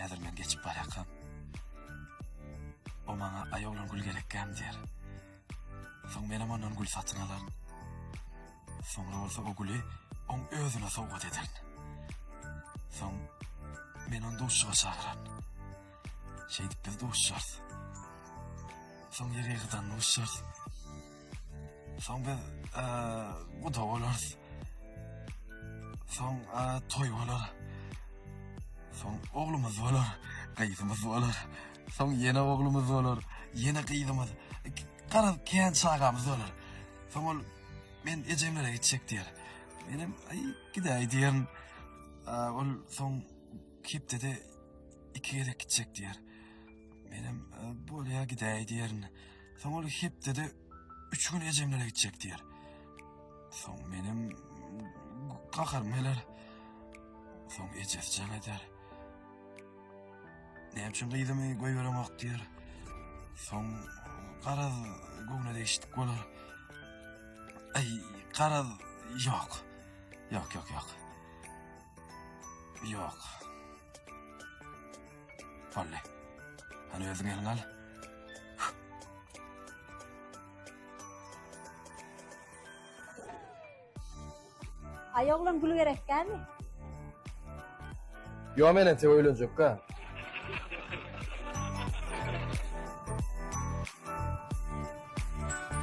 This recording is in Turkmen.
Häzir men geçip barýarkam, o maňa aý oglan gül gerekkäm diýer. Soň menem ondan gül satyn alaryn. Soňra bolsa o güli oň özüne sowgat ederin. Soň men ony duşuşyga çagyraryn. Şeýdip biz duşuşarys. Soň ýygy-ýygydan duşuşarys. Soň biz guda bolarys. Soň toý bolar. Soň oglumyz bolar, gyzymyz bolar. Soň ýene oglumyz bolar, ýene gyzymyz. Garaz, kän çagamyz bolar. Soň ol men ejemlere gitjek diýer. Menem aý gidäý diýerin. Ol soň hepdede iki gezek gitjek diýer. Menem bolýa gidäý diýerin. Soň ol hepdede üç gün ejemlere gitjek diýer. Soň menem gaharym geler. Soň ejesi jaň eder. Näme üçin gyzymy goýbereňok diýer. Soň garaz göwne degişlik bolar. Aý, garaz ýok. Ýok, ýok, ýok. Ýok. Boldy. Hany özüň eliňe al. Aý oglan gül gerekgämi? Ýo men entek öýlenjekkä.